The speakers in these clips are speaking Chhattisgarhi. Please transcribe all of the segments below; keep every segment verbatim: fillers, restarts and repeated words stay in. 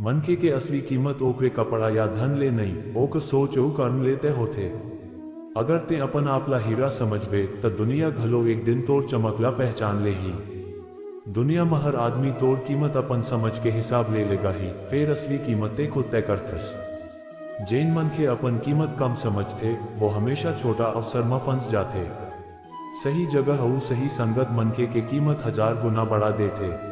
मनखे के असली कीमत ओकरे कपड़ा या धन ले नइ, ओकर सोच अउ कर्म ले तय होथे। अगर तें अपन आप ला हीरा समझबे, त दुनिया घलो एक दिन तोर चमक ला पहचान लेही। दुनिया म हर आदमी तोर कीमत अपन समझ के हिसाब ले लगाही, फेर असली कीमत तें खुद तय करथस। जेन मनखे अपन कीमत कम समझथे, वो हमेशा छोटा अवसर म फंस जाथे। सही जगह अउ सही संगत मनखे के कीमत हजार गुना बढ़ा देथे।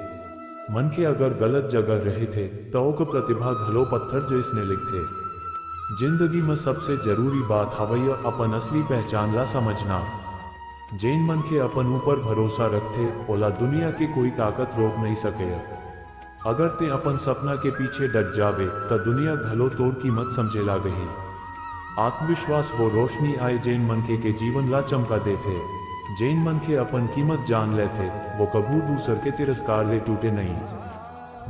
मनखे अगर गलत जगह रहिथे, त ओकर प्रतिभा घलो पत्थर जइसने लगथे। जिंदगी म सबसे जरूरी बात हवय अपन असली पहचान ला समझना। जेन मनखे अपन ऊपर भरोसा रखथे, ओला दुनिया के कोई ताकत रोक नइ सकय। अगर तें अपन सपना के पीछे डट जाबे, त दुनिया घलो तोर कीमत समझे लागही। आत्मविश्वास वो रोशनी आय, जेन मनखे के जीवन ला चमका देथे। जेन मनखे अपन कीमत जान लेथे, वो कभू दूसर के तिरस्कार ले टूटे नहीं।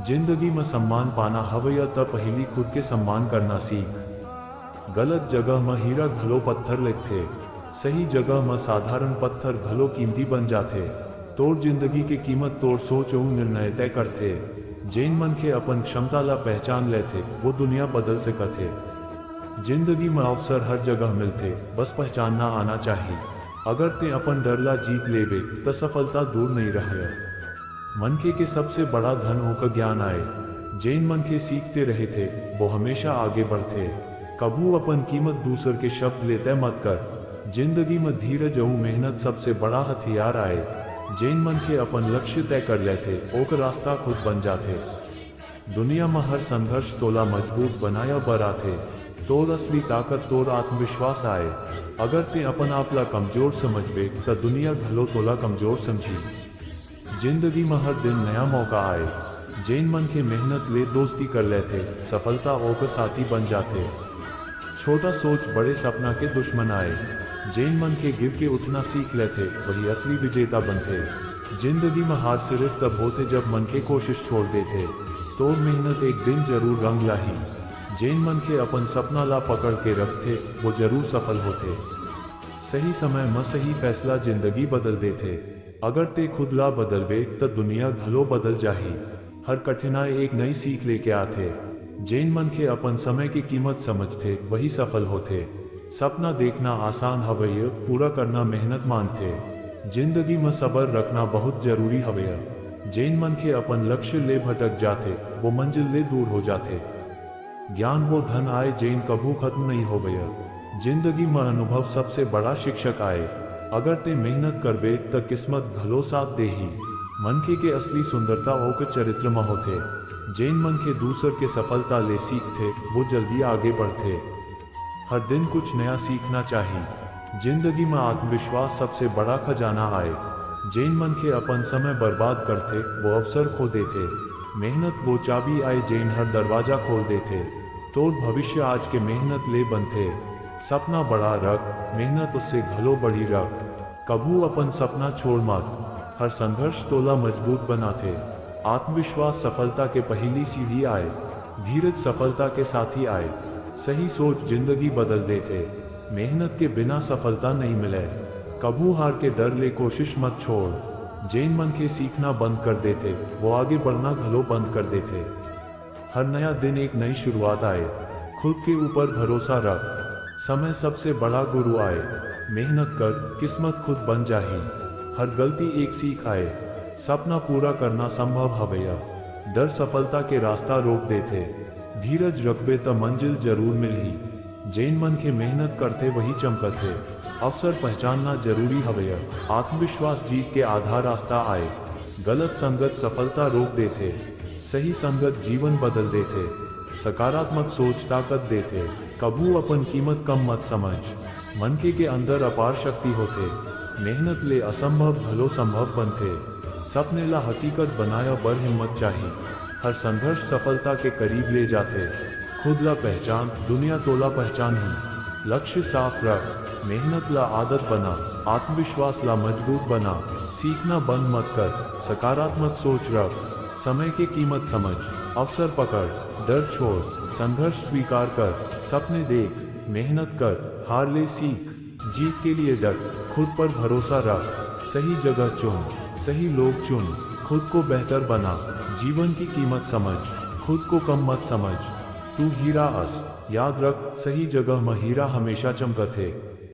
जिंदगी म सम्मान पाना हवय, त पहिली खुद के सम्मान करना सीख। गलत जगह म हीरा घलो पत्थर लगथे, सही जगह म साधारण पत्थर घलो कीमती बन जाथे। तोर जिंदगी के कीमत तोर सोच अउ निर्णय तय करथे। जेन मनखे अपन क्षमता ला पहचान लेथे, वो दुनिया बदल सकथे। जिंदगी म अवसर हर जगह मिलथे, बस पहचानना आना चाही। अगर तें अपन डर ला जीत लेबे, त सफलता दूर नइ रहय। मनखे के सबसे बड़ा धन ओकर ज्ञान आय। जेन मनखे सीखते रहिथे, वो हमेशा आगे बढ़थे। कभू अपन कीमत दूसर के शब्द ले तय मत कर। जिंदगी म धीरज अउ मेहनत सबसे बड़ा हथियार आय। जेन मनखे अपन लक्ष्य तय कर लेथे, ओकर रास्ता खुद बन जाथे। दुनिया म हर संघर्ष तोला मजबूत बनाय बर आथे। तोर असली ताकत तोर आत्मविश्वास आय। अगर तें अपन आप ला कमजोर समझबे, त दुनिया घलो तोला कमजोर समझही। जिंदगी म हर दिन नया मौका आय। जेन मनखे मेहनत ले दोस्ती कर लेथे, सफलता ओकर साथी बन जाथे। छोटा सोच बड़े सपना के दुश्मन आय। जेन मनखे गिर के उठना सीख लेथे, वही असली विजेता बनथे। जिंदगी म हार सिर्फ तब होथे, जब मनखे कोशिश छोड़ देथे। तोर मेहनत एक दिन जरूर रंग लाही। जेन मनखे अपन सपना ला पकड़ के रखथे, वो जरूर सफल होथे। सही समय म सही फैसला जिंदगी बदल देथे। अगर तें खुद ला बदलबे, त दुनिया घलो बदल जाही। हर कठिनाई एक नई सीख लेके आथे। जेन मनखे अपन समय के कीमत समझथे, वही सफल होथे। सपना देखना आसान हवय, पूरा करना मेहनत मांगथे। जिंदगी म सबर रखना बहुत जरूरी हवय। जेन मनखे अपन लक्ष्य ले भटक जाथे, वो मंजिल ले दूर हो जाथे। ज्ञान वो धन आय, जेन कभू खत्म नइ होवय। जिंदगी म अनुभव सबसे बड़ा शिक्षक आय। अगर तें मेहनत करबे, त किस्मत घलो साथ देही। मनखे के असली सुंदरता ओकर चरित्र म होथे। जेन मनखे दूसर के सफलता ले सीखथे, वो जल्दी आगे बढ़थे। हर दिन कुछ नया सीखना चाही। जिंदगी म आत्मविश्वास सबसे बड़ा खजाना आय। जेन मनखे अपन समय बर्बाद करथे, वो अवसर खो देथे। मेहनत वो चाबी आय, जेन हर दरवाजा खोल देथे। तोर भविष्य आज के मेहनत ले बनथे। सपना बड़ा रख, मेहनत उससे घलो बड़ी रख। कभू अपन सपना छोड़ मत। हर संघर्ष तोला मजबूत बनाथे। आत्मविश्वास सफलता के पहिली सीढ़ी आय। धीरज सफलता के साथी आय। सही सोच जिंदगी बदल देथे। मेहनत के बिना सफलता नइ मिलय। कभू हार के डर ले कोशिश मत छोड़। जेन मनखे सीखना बंद कर देथे, वो आगे बढ़ना घलो बंद कर देथे। हर नया दिन एक नई शुरुआत आय। खुद के ऊपर भरोसा रख। समय सबसे बड़ा गुरु आय। मेहनत कर, किस्मत खुद बन जाही। हर गलती एक सीख आय। सपना पूरा करना संभव हवय। डर सफलता के रास्ता रोक देथे। धीरज रखबे त मंजिल जरूर मिलही। जेन मनखे मेहनत करथे, वही चमकथे। अवसर पहचानना जरूरी हवय। आत्मविश्वास जीत के आधा रास्ता आय। गलत संगत सफलता रोक देथे। सही संगत जीवन बदल देथे। सकारात्मक सोच ताकत देथे। कभू अपन कीमत कम मत समझ। मनखे के अंदर अपार शक्ति होथे। मेहनत ले असंभव घलो संभव बनथे। सपने ला हकीकत बनाय बर हिम्मत चाही। हर संघर्ष सफलता के करीब ले जाथे। खुद ला पहचान, दुनिया तोला पहचानही। लक्ष्य साफ रख, मेहनत ला आदत बना, आत्मविश्वास ला मजबूत बना। सीखना बंद मत कर, सकारात्मक सोच रख। समय के कीमत समझ, अवसर पकड़, डर छोड़, संघर्ष स्वीकार कर। सपने देख, मेहनत कर, हार ले सीख। जीत के लिए डट, खुद पर भरोसा रख। सही जगह चुन, सही लोग चुन। खुद को बेहतर बना। जीवन की कीमत समझ। खुद को कम मत समझ, तू हीरा अस। याद रख, सही जगह म हीरा हमेशा चमकथे।